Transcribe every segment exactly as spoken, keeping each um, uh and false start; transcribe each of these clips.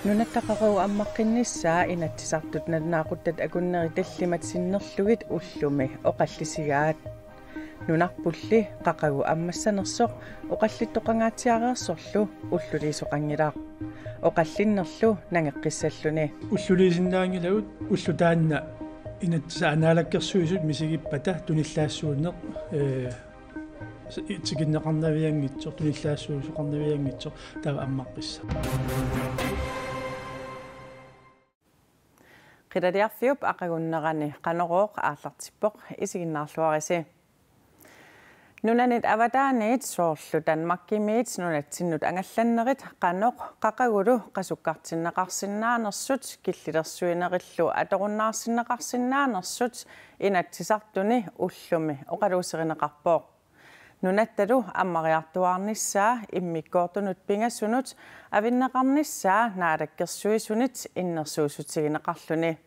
Nunatta qaqugu ammaqqinnissaa Inatsisartut nalunaaquttat akunneri tallimat sinnerlugit ullumi oqallisigaat. Nunarpulli qaqugu ammassanersoq oqallittoqangaatsiareersorlu ulluliisoqanngilaq. Oqallinnerlu nangeqqissalluni. Ulluliisinnaanngilagut ulloq taanna Inatsisartut Naalakkersuisut misigippata tunillaassuunneq, ee, s-, tikinneqarnavianngitsoq, tunillaassuusoqarnavianngitsoq taava ammaqqissaaq. Qilaliarfiup aqagunnerani Qanorooq aallartippoq, isiginnaarluarisi. Nunanit avataaniit soorlu Danmarkimiit nunatsinnut angallannerit qanoq qaqugulu qasukkartinneqarsinnaanersut killilersuinerillu atorunnaarsinnaanersut Inatsisartuni ullumi oqaluuserineqarpoq. Nunattalu ammariartuaarnissaa immikkoortunut pingasunut avinneqarnissaa Naalakkersuisunit innersuussutigineqarluni.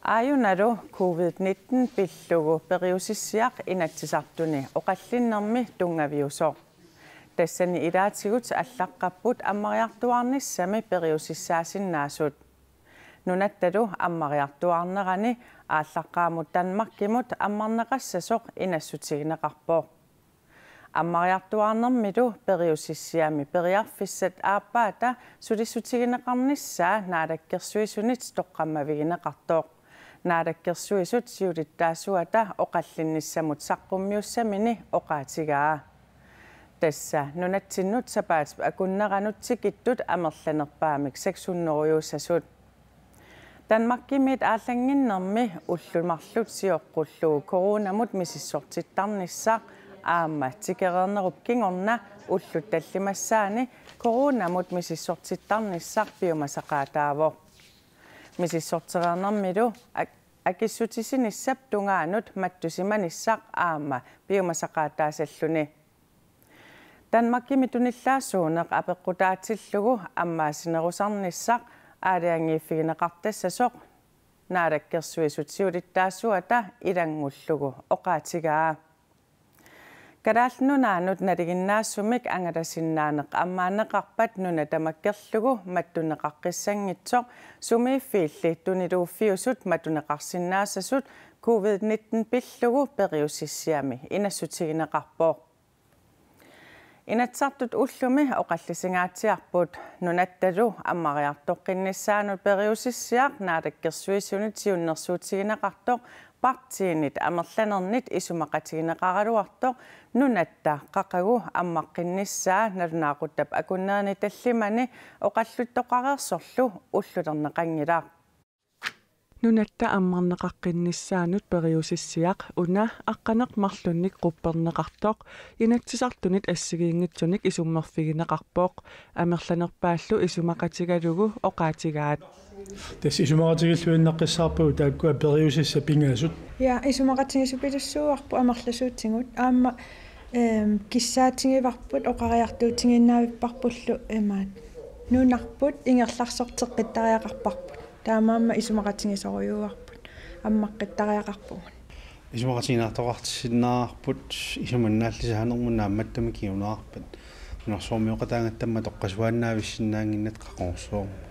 Aajunalu covid nitten pillugu periusissiaq Inatsisartuni oqallinnermi tunngaviusoq. Tassani ilaatigut allaqqapput ammariartuaarnissami periusissaasinnaasut. Nunattalu ammariartuaarnerani aallaqqaammut Danmarkimut ammarneqassasoq inassutigineqarpoq. Ammariartuaarnermilu periusissiami periarfissat aappaata sulissutigineqarnissaa Naalakkersuisunit toqqammavigineqartoq. Naalakkersuisut siulittaasuata oqallinnissamut saqqummiussamini oqaatigaa. Tassa nunatsinnut sapaatip akunneranut tikittut amerlanerpaamik seks hundrede-juussasut. Danmarkimiit aallannginnermi ullut marluk sioqqullugu coronamut misissortittarnissaq aamma tikereernerup kingorna ullut tallimassaanni coronamut misissortittarnissaq piumasaqaataavoq. Misissortereernermilu ak-, akissutisinissap tungaanut mattusimanissaq aamma piumasaqaataasalluni. Danmarkimi tunillaassuuneq apeqqutaatillugu ammaasinerusarnissaq aalajangiiffigineqartassasoq Naalakkersuisut siulittaasuata ilanngullugu oqaatigaa. Kalaallit Nunaannut nalinginnaasumik angalasinnaaneq ammaanneqarpat nuna tamakkerlugu mattunneqaqqissanngitsoq sumiiffiilli tuniluuffiusut mattuneqarsinnaassasut covid nitten pillugu periusissiami inassutigineqarpoq. Inatsisartut ullumi oqallisigaatsiarput. Nunattalu ammariartoqqinnissaanut periusissiaq Naalakkersuisunit siunnersuutigineqartoq partiinit amerlanernit isumaqatigineqaraluartoq nunatta qaqugu ammaqqinnissaa nalunaaquttap akunnerini tallimani oqallittoqareersorlu ullulerneqanngilaq. Nunatta ammarneqaqqinnissaanut periusissiaq una aqqaneq-marlunnik qupperneqartoq Inatsisartunit assigiinngitsunik isummerfigineqarpoq, amerlanerpaallu isumaqatigalugu oqaatigaat. Tassa isumaqatigiilluinnaqqissaarpagut taakkua periusissat pingasut. Ja, isumaqatigiissupilussuuarput amerlasuutigut. Aamma, ehm, kissaatigivarput oqariartuutigiinnavipparpullu imaat. Nunarput ingerlasorteqqittariaqarparput. Taamaammat isumaqatigisorujussuuarput. Ammaqqittariaqarpugut. Isumaqatigiinnaartoqartissinnaavarput isumannaallisaanermut naammattumik kinguneqarpat. Nunarsuarmioqataagatta aamma toqqasuaannaavissinnaannginnatta qaqugorsuarmut.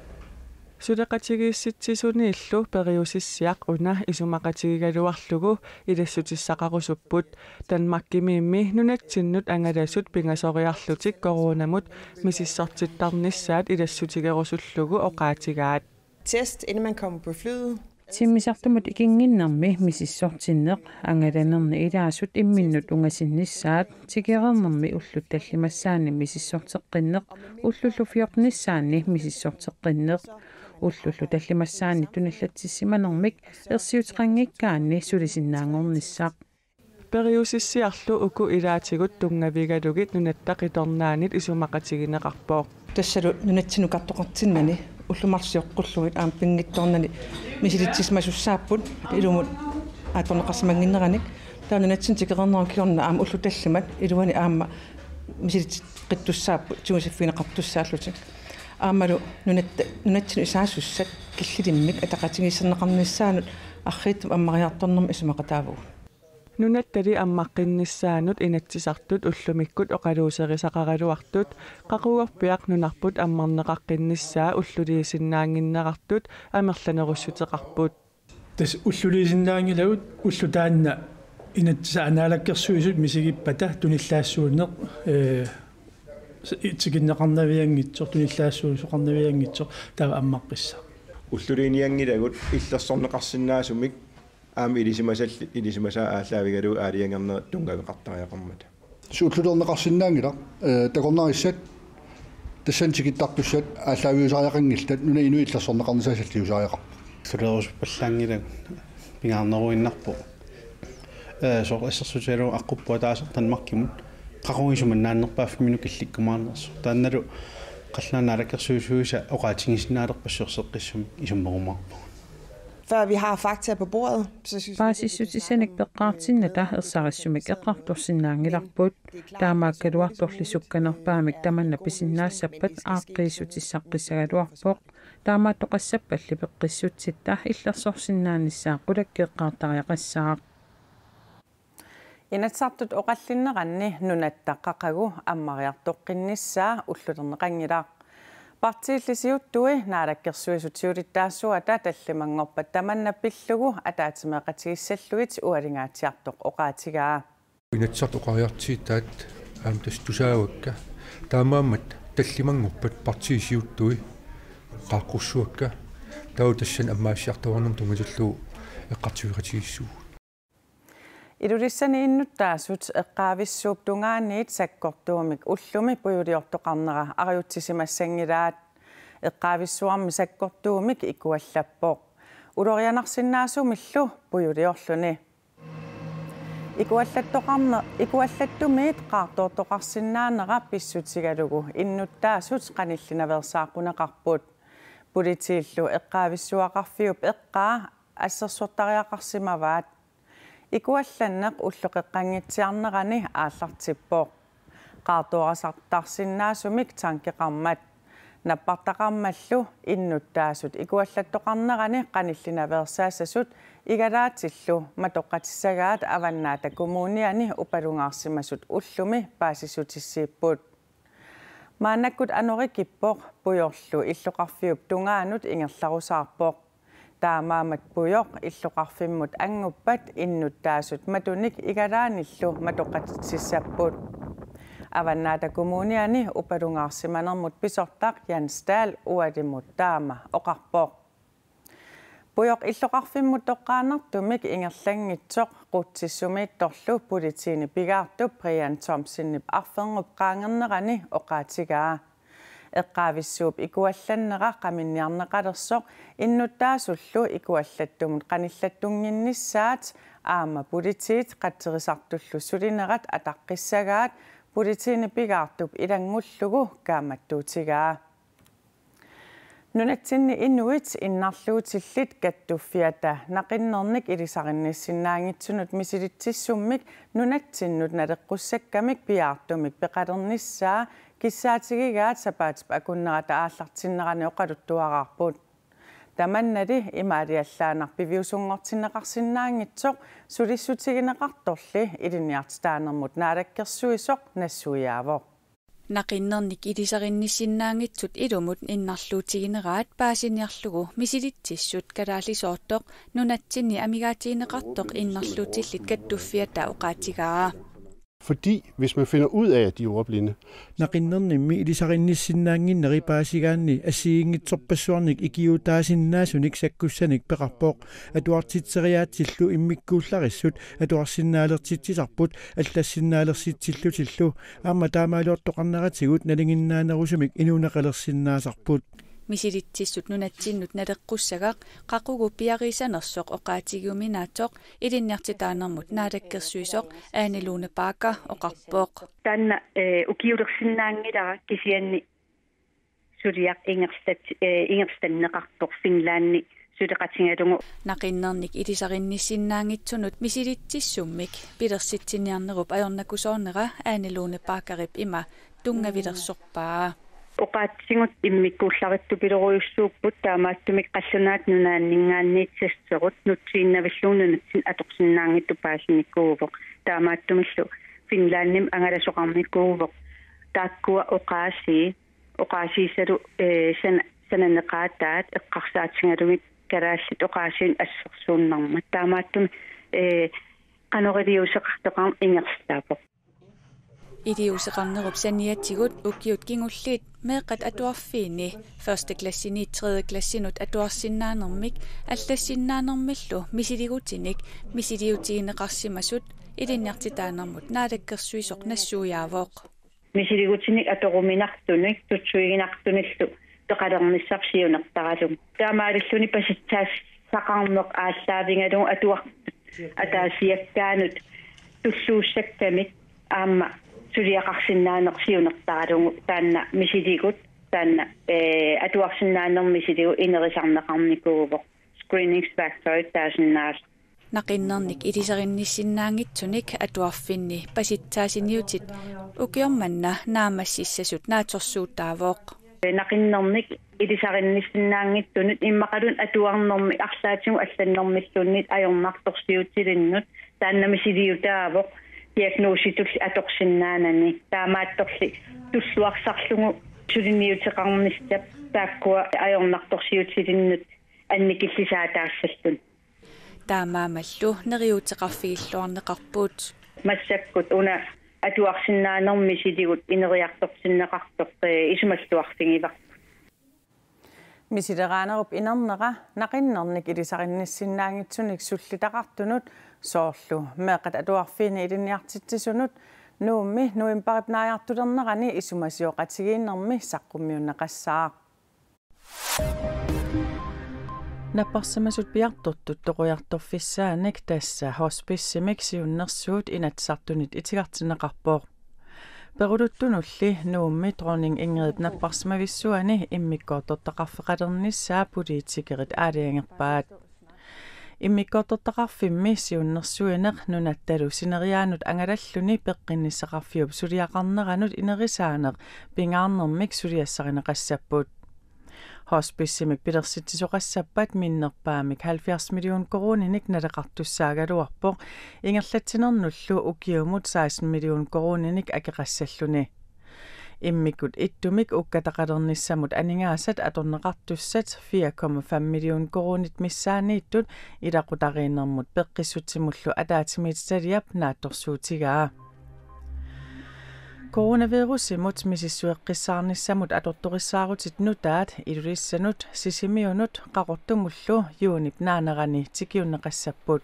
Suleqatigiissitsisuniillu periusissiaq una isumaqatigigaluarlugu ilassutissaqarusupput. Danmarkimiimmi nunatsinnut angalasut pingasoriarlutik coronamut misissortittarnissaat ilassutigerusullugu oqaatigaat. Test, inden man kommer på flyet. Timmisartumut ikinnginnermi misissortinneq, angalanerni ilaasut imminnut ungasinnissaat, tikereernermi ullut tallimassaanni misissorteqqinneq, ullullu fjortenissaanni misissorteqqinneq, ullullu tallimassaanni tunillatsissimanermik ersiuteqanngikkaanni sulisinnaanngornissaq. Periusissiarlu uku ilaatigut tunngavigalugit Nunatta Qitornaanit isumaqatigineqarpoq. Tassalu nunatsinnut oqartoqartinnani ullut marluk sioqqullugit aamma pinngitsoornani misilitsisimasussaapput ilumut atorneqarsimannginneranik. Taava nunatsinni tikereernerup kingorna aamma ullut tallimat iluani aamma misilitseqqittussaapput tigusiffigineqartussaallutik. Aammalu nunatta, nunatsinnut isaasussat killilimmik ataqatigiissinneqarnissaannut arriitsumik ammariartornermik isumaqataavugut. Nunattali ammaqqinnissaanut Inatsisartut ullumikkut oqaluuserisaqaraluartut, qaqugorpiaq nunarput ammarneqaqqinnissaa ulluliisinnaannginnerartut amerlanerussuteqarput. Tassa ulluliisinnaanngilagut ulloq taanna Inatsisartut Naalakkersuisut misigippata tunillaassuunneq, ee, s-, tikinneqarnavianngitsoq, tunillaassuusoqarnavianngitsoq taava ammaqqissaaq. Ulluliinianngilagut illersorneqarsinnaasumik aamma ilisimasalli-, ilisimasaa aallaavigalugu aalajangernerit tunngaveqartariaqarmata. Suullulerneqarsinnaanngilaq, ee, takornarissat tassani tikittartussat aallaaviusariaqanngillat, nunap inui illersorneqarnissaa salliusariaqarpoq. Sulerusuppallaanngilagut, pingaarneruinnarpoq. Ee, soorlu assersuutigalugu aqquppoq ataaseq Danmarkimut, qaqugu isumannaannerpaaffiminut killikkumaarnersoq. Taannalu Qallunaat Naalakkersuisuisa oqaatigisinnaalerpassuarseqqissumik isummerumaarpugut. Før vi har fakta på bordet, så synes vi, det er Paasissutissanik peqqaartinnata ersarissumik eqqartorsinnaanngilarput. Taamaakkaluartorli sukkanerpaamik tamanna pisinnaassappat aaqqiissutissaqqissagaluarpoq. Taamaattoqassappalli peqqissutsitta illersorsinnaanissaa qulakkeeqqaartariaqassaaq. Inatsisartut oqallinneranni nunatta qaqugu ammariartoqqinnissaa ullulerneqanngilaq. Partiilli siuttui Naalakkersuisut siulittaasuata tallimanngorpat tamanna pillugu ataatsimeeqatigissallugit ualingaatsiartoq oqaatigaa. Inatsisartut oqariartuutaat aamma tassa tusaavakka. Taamaammat tallimanngorpat partiit siuttui qaaqqussuakka. Taava tassani ammaassiartuaarnermut tunngatillugu eqqartueqatigiissuugut. Ilulissani innuttaasut eqqaavissuup tungaaniit sakkortuumik ullumi pujuliortoqarnera arajutsisimassanngilaat. Eqqaavissuarmi sakkortuumik ikuallappoq. Ulorianarsinnaasumillu pujuliorluni. Ikuallattoqarne-, ikuallattumiit qaartoortoqarsinnaanera pissutigalugu innuttaasut qanillinaveersaaqquneqarput. Politiillu eqqaavissuaqarfiup eqqaa assersortariaqarsimavaat. Ikuallanneq ulloqeqqanngitsiarnerani aallartippoq. Qaartoorasartarsinnaasumik tankeqarmat. Nappartaqarmallu innuttaasut ikuallattoqarnerani qanillinaveersaassasut igalaatillu matoqqatissagaat Avannaata Kommuniani upalungaarsimasut ullumi paasissutissiipput. Maannakkut anorikippoq, pujorlu illoqarfiup tungaanut ingerlarusaarpoq. Taamaammat pujoq illoqarfimmut anguppat innuttaasut matunik igalaanillu matoqqatitsissapput. Avannaata Kommuniani upalungaarsimanermut pisortaq Jens Dahl ualimut taama oqarpoq. Pujoq illoqarfimmut toqqaannartumik ingerlanngitsoq Qutsissumiittorlu politiinit pigaartup Brian Thomsenip arferngup qaangernerani oqaatigaa. Eqqaavissuup ikuallannera qaminniarneqalersoq innuttaasullu ikuallattumut qanillattunnginnissaat aamma politiit qatserisartullu sulinerat ataqqissagaat politiinit pigaartup ilanngullugu kaammattuutigaa. Nunatsinni inuit innarluutillit kattuffiata naqinnernik ilisarinnitsinnaanngitsunut misilitsissummik nunatsinnut naleqqussakkamik piaartumik peqalernissaa kissaatigigaat sapaatip akunnerata aallartinnerani oqaluttuaraarput. Tamannali imaaliallaannaq piviusunngortinneqarsinnaanngitsoq sulissutigineqartorli ilinniartitaanermut naalakkersuisoq nassuiaavoq. Naqinnernik ilisarinnitsinnaanngitsut ilumut innarluutigineraat paasiniarlugu misilitsissut kalaallisoortoq nunatsinni amigaatigineqartoq innarluutillit kattuffiata oqaatigaa. Fordi hvis man finder ud af, at de er ordblinde, Naqinnermik ilisarinnitsinnaannginneri paasigaanni assigiinngitsorpassuarnik ikiuutaasinnaasunik sakkussanik peqarpoq. Atuartitseriaatsillu immikkuullarissut atuarsinnaalertitsisarput allassinnaalertitsillutillu aamma taamaaliortoqarneratigut nalinginnaanerusumik inuuneqalersinnaasarput. Misilitsissut nunatsinnut naleqqussagaq qaqugu piariisanersoq oqaatigiuminaatsoq ilinniartitaanermut naalakkersuisoq Ane Lone Bagger oqarpoq. Taanna, eh, ukiulersinnaanngilara kisianni suliaq ingersat-, eh, ingerlanneqartoq Finlandi suleqatigalugu. Naqinnernik ilisarinnitsinnaanngitsunut misilitsissummik pilersitsiniarnerup ajornakusoornera Ane Lone Baggerip ima tunngavilersorpaa. Oqaatsigut immikkuullarittupiloorujussuupput, taamaattumik Qallunaat Nunaanninngaanniit sasserut nutsiinnavillugu nunatsinni atorsinnaanngitsoq paasinikuuvoq. Taamaattumillu Finlandimi angalasoqarnikuuvoq. Taakkua oqaasii, oqaasiisalu, ee, sana-, sananeqaataat eqqarsaatigalugit kalaallit oqaasiinik assersuunnarmat. Taamaattumik, ee, qanoq iliuuseqartoqarneq ingerlavoq. Iliuuseqarnerup saniatigut ukiut kingulliit meeqqat atuarfiini første klassiniit tredje klassinut atuarsinnaanermik allassinnaanermillu misiligutinik misiliutigineqarsimasut ilinniartitaanermut naalakkersuisoq nassuiaavoq. Misiligutinik atoruminartunik tutsuiginartunillu peqalernissaq siunertaralugu. Taamaalilluni pasitsaassaqarneq aallaavigalugu atuartut ataasiakkaanut tulluussakkamik aamma suliaqarsinnaaneq siunertaralugu, taanna misiligut, taanna, ee, atuarsinnaanermik misiligut inerisarneqarnikuuvoq, screeningsværktøjit taasinnaasut. Naqinnernik ilisarinissinnaanngitsunik atuarfinni pasitsaasiniutit ukioq manna naammassissasut naatsorsuutaavoq. Naqinnernik ilisarinissinnaanngitsunut immaqaluunniit atuarnermik arlaatigut allannermilluunniit ajornartorsiutilinnut, taanna misiliutaavoq diagnositulli atorsinnaanani. Taamaattorli tulluarsarlugu suliniuteqarnissaq taakkua ajornartorsiutilinnut annikillisaataassalluni. Taamaammallu neriuuteqarfigilluarneqarput. Massakkut una atuarsinnaanermik misiligut ineriartortinneqartoq, ee, isumalluarfigivarput. Misileraanerup inernera naqinnernik ilisarinissinnaanngitsunik sullitaqartunut, soorlu meeqqat atuarfiini ilinniartitsisunut, Nuummi novembarip naajartulernerani isumasioqatigiinnermi saqqummiunneqassaaq. Napparsimasut piartortut toqujartorfissaanik, tassa hospicemik, siunnersuut Inatsisartunit itigartinneqarpoq. Peruluttunulli Nuummi Dronning Ingridip napparsimavissuani immikkoortortaqarfeqalernissaa politikerit aalajangerpaat. Immikkoortortaqarfimmi siunnersuineq nunattalu sineriaanut angalalluni peqqinnissaqarfiup suliaqarneranut inerisaaneq pingaarnermik suliassarineqassapput. Hospicemik pilersitsisoqassappat minnerpaamik halvfjerds million koruuninik naleqartussaagaluarpoq, ingerlatsinernullu ukiumut seksten million koruuninik akeqassalluni. Immikkut ittumik ukkataqalernissamut aningaasat atorneqartussat fire komma fem million koruunit missaanniittut ilaqutariinnermut peqqissutsimullu ataatsimiititaliap naatsorsuutigaa. Coronavirusimut misissueqqissaarnissamut atortorissaarutit nutaat Ilulissanut, Sisimiunut Qaqortumullu juunip naanerani tikiunneqassapput.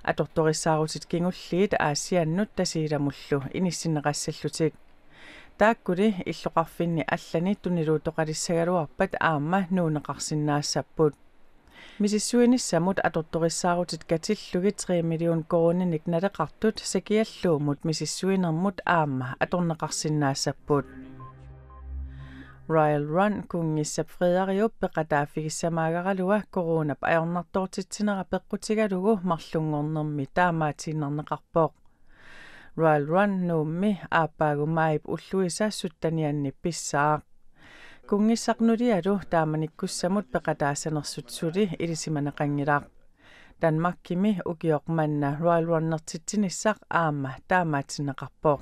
Atortorissaarutit kingulliit Aasiannut Tasiilamullu inissinneqassallutik. Taakkuli illoqarfinni allani tuniluuttoqalissagaluarpat aamma nuunneqarsinnaassapput. Misissuinissamut atortorissaarutit katillugit tre million koruuninik naleqartut sakialluummut misissuinermut aamma atorneqarsinnaassapput. Royal Run kunngissap Frederiup peqataaffigissamaagaralua coronap ajornartoortitsinera peqqutigalugu marlunngornermi taamaatiinnarneqarpoq. Royal Run Nuummi aappaagu maajip ulluisa syttenianni pissaaq. Kunngissaq nulialu taamanikkussamut peqataassanersut suli ilisimaneqanngilaq. Danmarkimi ukioq manna Royal Runnertitsinissaq aamma taamaatinneqarpoq.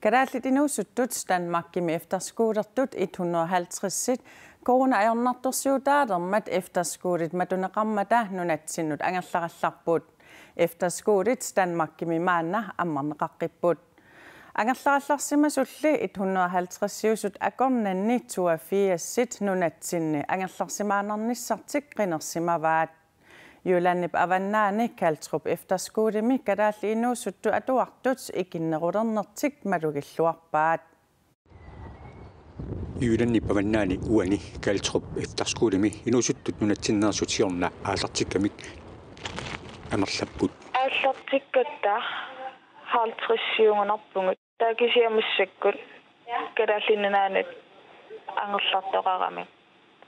Kalaallit inuusuttut Danmarkimi efterskolertut et hundrede og halvtreds corona ajornartorsiutaalermat efterskolit matuneqarmata nunatsinnut angerlarallarput. Efterskolit Danmarkimi maanna ammarneqaqqipput. Angerlarallarsimasulli et hundrede og halvtreds akornanni toogfirs nunatsinni angerlarsimaannarnissartik qinersimavaat. Jyllandip avannaani Kaltrup Efterskolemi kalaallit inuusuttut atuartut ikinnerulernertik malugilluarpaat. Jyllandip avannaani uani Kaltrup Efterskolemi inuusuttut nunatsinneersut siorna aallartikkamik amerlapput. Aallartikkatta halvtreds siugunarpugut. Taava kisianni massakkut Kalaallit Nunaannut angerlartoqarami.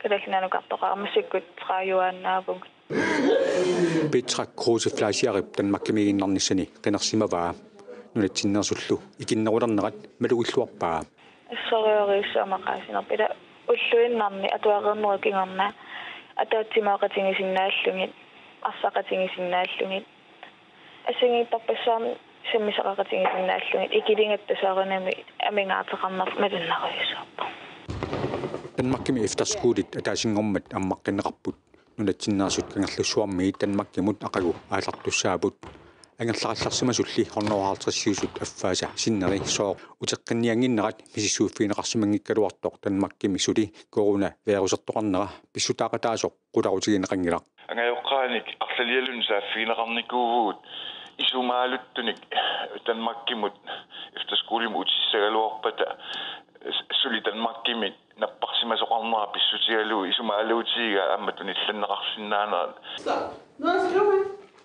Kalaallit Nunaannukartoqarami, massakkut tredive-annaavugut. Petra Kruse Fleischerip Danmarkimiiginnarnissani qinersimavaa. nunatsinneersullu ikinnerulernerat malugilluarpaa. Assoriorujussuaq maqaasinerput, ila ulluinnarni atuareernerup kingorna ataatsimooraqatigisinnaallugit, arsaqatigisinnaallugit, assigiinngitsorpassuarnik sammisaqaqatigisinnaallugit, ikiligatta soorunami amigaateqarneq malinnaarujussuarpoq. Danmarkimi efterskolit ataasinngormat ammaqqinneqarput. Nunatsinneersut Kangerlussuarmiit Danmarkimut aqagu aallartussaapput. Angerlarallarsimasulli hundrede og halvtredsiusut affaasa sinneri sooq uteqqinniannginnerat misissuiffigineqarsimanngikkaluartoq Danmarkimi suli coronavirusertoqarnera pissutaaqataasoq qularutigineqanngilaq. Angajoqqaanik arlalialuunniit saaffigineqarnikuuvugut isumaaluttunik Danmarkimut efterskolimut utissagaluarpata suli Danmarkimi napparsimasoqarnera pissutigalugu isumaaluutigigaa aamma tunillanneqarsinnaanera.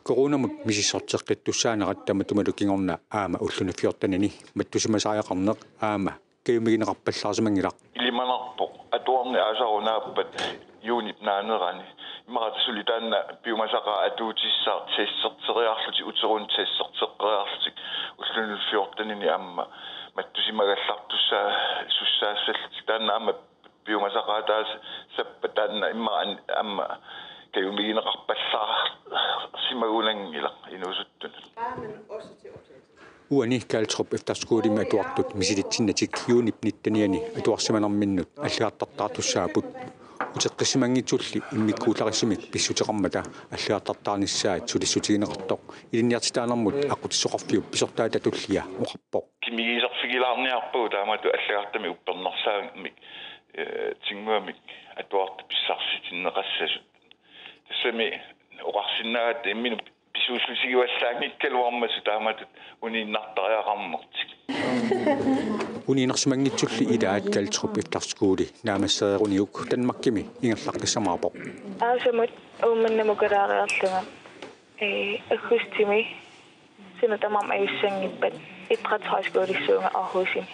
Coronamut misissorteqqittussaanerat tamatumalu kingorna aamma ulluni fjortenini mattusimasariaqarneq aamma kajumigineqarpallaarsimanngilaq. Ilimanarpoq atuarneq aasarunaappat juunip naanerani. Imaattoq suli taanna piumasaqaaq atuutissaaq testerteriarlutik, uteruni testerteqqeriarlutik ulluni fjortenini aamma mattusimagallartussaassallutik, taanna aamma piumasaqaataasappat taanna immaqa aamma kajumigineqarpallaarsimagunanngilaq inuusuttunut. Uani Galtrup Efterskolimi atuartut misilitsinnatik juunip nittenianni atuarsimanerminnut allagartartaartussaapput. Uteqqissimanngitsulli immikkuullarissumik pissuteqarmata allagartartaarnissaat sulissutigineqartoq Ilinniartitaanermut Aqqutissuseqarfiup pisortaata tullia oqarpoq. Kimigiiserfigilaarniarpagut taamatut allagartamik uppernarsaammik, eh, tinnguamik atuartut pissarsitinneqassasut. Tassami oqarsinnaagatta imminut pisuussutigivallaanngikkaluarmassuk taamatut uniinnartariaqarnertik. Uniinnarsimanngitsulli ilaat Galtrup Efterskoli naammassereeruniuk Danmarkimi ingerlaqqissamaarpoq. Aasamut Uummannamut ukalaariarlunga, ee, aggustimi suna tamarmi ajussanngippat idrætshøjskolissuunga Aarhusimi.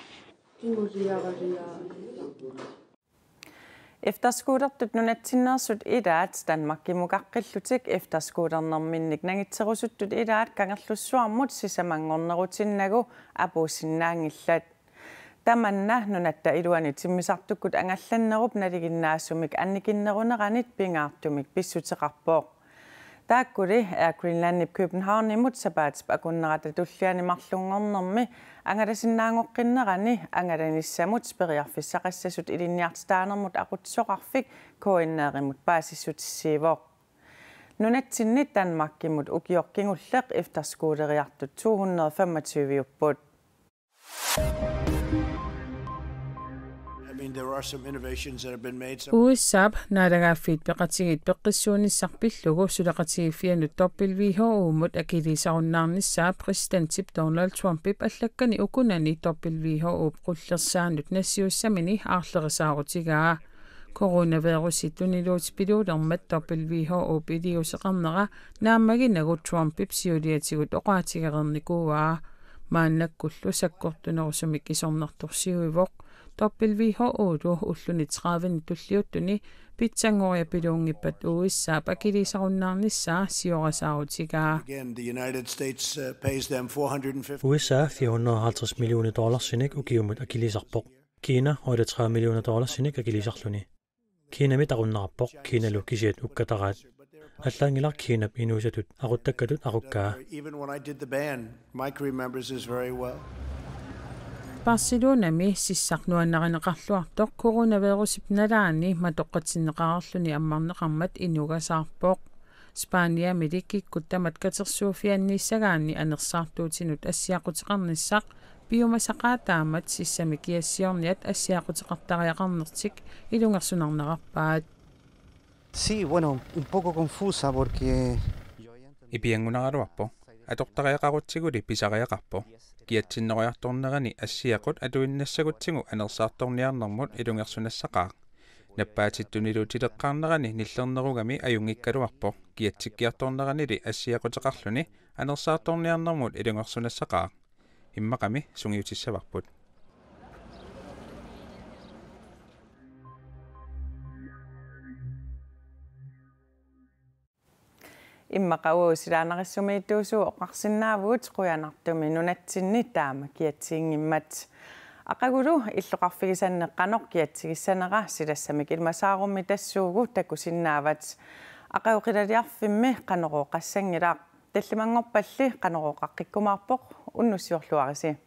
Efterskolertut nunatsinneersut ilaat Danmarkimukaqqillutik efterskolernerminnik nangitserusuttut ilaat Kangerlussuarmut sisamanngornerutinnagu apuussinnaanngillat. Tamanna nunatta iluani timmisartukkut angallannerup nalinginnaasumik annikinneruneranit pingaartumik pissuteqarpoq. Taakkuli Air Greenlandip Københavnimut sapaatip akunnerata tulliani marlunngornermi angalasinnaanngoqqinnerani angalanissamut periarfissaqassasut Ilinniartitaanermut Aqutsisoqarfik K N R-imut paasissutissiivoq. Nunatsinni Danmarkimut ukioq kingulleq efterskoleriartut to hundrede og femogtyve-upput. I mean, there are some innovations that have been made. Some U S A-p naalagaaffiit peqatigiit peqqissuunissaq pillugu suleqatigiiffianut W H O-mut akiliisarunnaarnissaa præsidentip Donald Trumpip allakkani ukunani W H O-p qullersaanut nassiussamini aarlerisaarutigaa. Coronavirusi tuniluutipiluulermat W H O-p iliuuseqarnera naammaginagu Trumpip siuliatigut oqaatigereernikuuaa. Maannakkullu sakkortunerusumik isornartorsiuivoq. W H O-lu ulluni tredive-ni tulliuttuni pitsanngoriarpiluunngippat U S A-p akiliisarunnaarnissaa siorasaarutigaa. Again, the United States, uh, pays them four hundred and fifty. U S A fire hundrede og halvtreds millioner dollarsinik ukiumut akiliisarpoq. Kina otteogtredive millioner dollarsinik akiliisarluni. Kinami taqunnarpoq, Kinalu kisiat ukkataraat. Allaanngilaq Kinap inuusatut aquttakkatut aqukkaa. Even when I did the band, Mike remembers this very well. Barcelonami sissaq nuannarineqarluartoq coronavirusip nalaani matoqqatsinneqareerluni ammarneqarmat inugasaarpoq. Spaniamili kikkut tamat katersuuffianniissagaanni anersaartuutinut assiaquteqarnissaq piumasaqaataammat sissami kiassiorniat assiaquteqartariaqarnertik ilungersunarnerarpaat. Sí, bueno, un poco confusa porque yo había entendido. Ipianngunaraluarpoq, atortariaqarutsiguli pisariaqarpoq. Kiatsinnerujortornerani assiaqut atuinnassagutsigu anersaartorniarnermut ilungersunassaqaaq. Nappaatittunilutileqqaarnerani nillernerugami ajunngikkaluarpoq, kiatsikkiartorneranili assiaquteqarluni anersaartorniarnermut ilungersunassaqaaq. Immaqami sungiutissavarput. Immaqa uagut silaannarissumituusut oqarsinnaavugut, qujanartumik nunatsinni taama kiatsiinngimmat. Aqagulu illoqarfigisannik qanoq kiatsigissanera silassamik ilimasaarummi tassuugu takusinnaavat. Aqagu qilaliarfimmi Qanorooqassanngilaq. Tallimanngorpalli Qanorooqaqqikkumaarpoq, unnussiorluarisi.